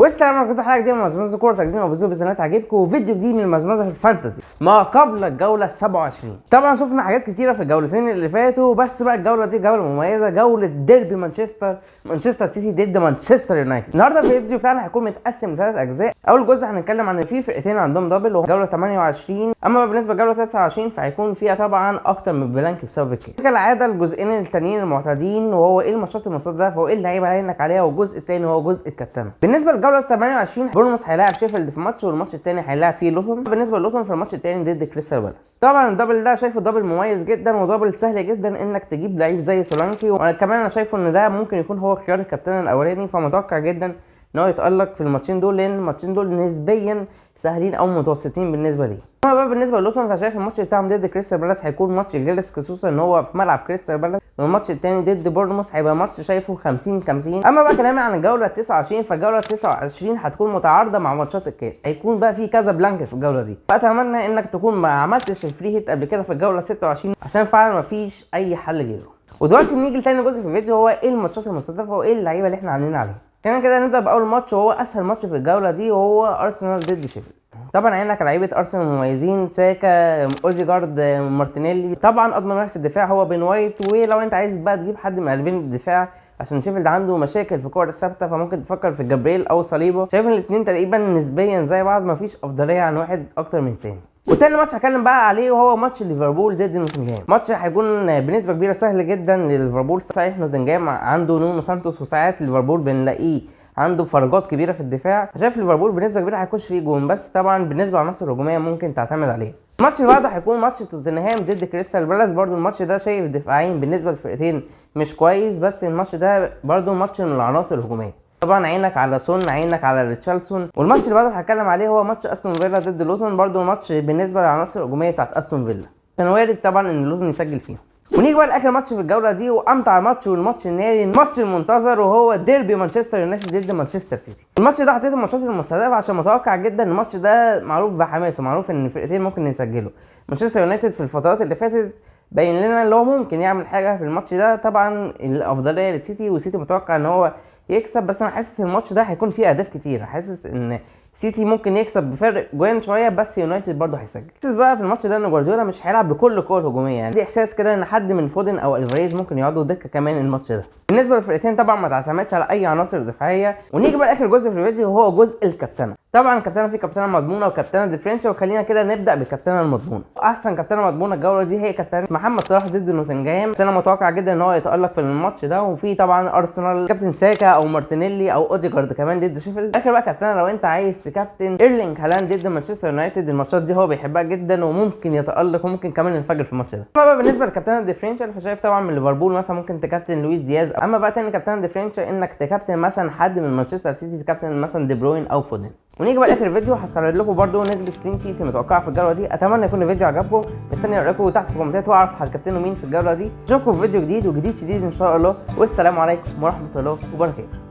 والسلام عليكم، حلقة جديدة من مزمزه كورة تقديم ابو زوب، باذن الله تعجبكم. وفيديو جديد من مزمزه في ال fantasy ما قبل الجولة 27. طبعا شفنا حاجات كتيرة في الجولتين اللي فاتوا، بس بقى الجولة دي جولة مميزه، جولة ديربي مانشستر، مانشستر سيتي ضد مانشستر يونايتد. النهارده الفيديو بتاعنا هيكون متقسم لثلاث اجزاء. اول جزء هنتكلم عن في فرقتين عندهم double وجوله 28، اما بالنسبة لجوله 29 فهيكون فيها طبعا اكتر من blank بسبب الكده. كالعادة الجزئين التانيين المعتادين، وهو ايه الماتشات المستهدفة وايه اللعيبة اللي عينك عليها، والجزء الثاني هو جزء الكابتنه. بالنسبة للجوله 28 بورنموث هيلاعب شيفيلد في ماتش، والماتش الثاني هيلاعب فيه لوتون. بالنسبة للوتون في الماتش الثاني ضد كريستال بالاس. طبعا ال double ده شايفه double مميز جدا و double سهل جدا انك تجيب لعيب زي سولانكي، وكمان انا شايفه ان ده ممكن يكون هو خيار الكابتن الاولاني، فمتوقع جدا ان هو يتالق في الماتشين دول لان الماتشين دول نسبيا سهلين او متوسطين بالنسبة ليه. اما بقى بالنسبة للوتون فشايف الماتش بتاعهم ضد كريستال بالاس هيكون ماتش غلس، خصوصا ان هو في ملعب كريستال بالاس، والماتش الثاني ضد بورنموث هيبقى ماتش شايفه 50-50. اما بقى كلامي عن الجولة 29، فالجوله 29 هتكون متعارضه مع ماتشات الكاس، هيكون بقى في كذا blank في الجولة دي، فاتمنى انك تكون ما عملتش ال free hit قبل كده في الجولة 26 عشان فعلا ما فيش اي حل غيره. ودلوقتي بنيجي لتاني جزء في الفيديو، هو ايه الماتشات المستهدفة وايه اللعيبة اللي احنا عاملين عليها. كمان كده نبدا باول ماتش، وهو اسهل ماتش في الجولة دي، وهو ارسنال ضد شيفيلد. طبعا عندك لعيبة ارسنال مميزين، ساكا، اوزيجارد، مارتينيلي. طبعا اضمن واحد في الدفاع هو بين وايت، ولو انت عايز بقى تجيب حد من قلبين الدفاع عشان شيفيلد عنده مشاكل في الكور الثابتة، فممكن تفكر في جبريل او صليبه. شايف ان الاثنين تقريبا نسبيا زي بعض، مفيش افضلية عن واحد اكتر من الثاني. وتاني ماتش هتكلم بقى عليه وهو ماتش ليفربول ضد نوتنجهام. ماتش هيكون بنسبة كبيرة سهل جدا لليفربول. صحيح نوتنجهام عنده نونو سانتوس، وساعات ليفربول بنلاقيه عنده فراغات كبيرة في الدفاع، شايف ليفربول بنسبة كبيرة هيخش فيه جون، بس طبعا بالنسبة للعناصر الهجومية ممكن تعتمد عليه. الماتش اللي بعده هيكون ماتش توتنهام ضد كريستال بالاس. برضو الماتش ده شايف دفاعيا بالنسبة للفرقتين مش كويس، بس الماتش ده برضو ماتش من العناصر الهجومية. طبعا عينك على سون، عينك على ريتشارلسون. والماتش اللي بعده هتكلم عليه هو ماتش استون فيلا ضد لوتون. برضو ماتش بالنسبة للعناصر الهجومية بتاعت استون فيلا كان وارد طبعا ان لوتون يسجل فيهم. ونيجي بقى لاخر ماتش في الجولة دي، وامتع ماتش والماتش الناري، الماتش المنتظر، وهو ديربي مانشستر يونايتد ضد مانشستر سيتي. الماتش ده حطيته الماتشات المستهدفة عشان متوقع جدا الماتش ده معروف بحماسه، معروف ان الفرقتين ممكن يسجلوا. مانشستر يونايتد في الفترات اللي فاتت باين لنا اللي هو ممكن يعمل حاجة في الماتش ده. طبعا الافضلية للسيتي، والسيتي متوقع ان هو يكسب، بس انا حاسس الماتش ده هيكون فيه اهداف كتير. حاسس ان سيتي ممكن يكسب بفرق جوان شويه، بس يونايتد برضه هيسجل. حاسس بقى في الماتش ده ان جوارديولا مش هيلعب بكل القوة الهجوميه، يعني دي احساس كده ان حد من فودن او الفاريز ممكن يقعدوا دكه كمان الماتش ده. بالنسبة للفرقتين طبعا ما تعتمدش على اي عناصر دفاعية. ونيجي بقى لاخر جزء في الفيديو وهو جزء الكابتنه. طبعا الكابتنه في كابتنه مضمونه وكابتنه differential، وخلينا كده نبدا بالكابتنه المضمونه. احسن كابتنه مضمونه الجولة دي هي كابتنه محمد صلاح ضد نوتنجهام. كابتنه متوقع جدا ان هو يتالق في الماتش ده. وفي طبعا ارسنال كابتن ساكا او مارتينيلي او اوديجارد كمان ضد شيفيلد. اخر بقى كابتنه لو انت عايز تكابتن ايرلينج هالاند ضد مانشستر يونايتد، الماتشات دي هو بيحبها جدا وممكن يتالق وممكن كمان ينفجر في الماتش ده. اما بقى بالنسبة لكابتنه ال differential فشايف طبعا من ليفربول مثلا ممكن تكابتن لويس دياز. اما بقى تاني كابتن differential انك تكابتن مثلا حد من مانشستر سيتي، تكابتن مثلا دي بروين او فودن. ونيجي بقى لاخر الفيديو، هستعرض لكم برده نسبه clean sheet المتوقعة في الجولة دي. اتمنى يكون الفيديو عجبكم، مستني رايكم تحت في الكومنتات واعرف هتكابتنوا مين في الجولة دي. اشوفكم في فيديو جديد وجديد شديد ان شاء الله، والسلام عليكم ورحمة الله وبركاته.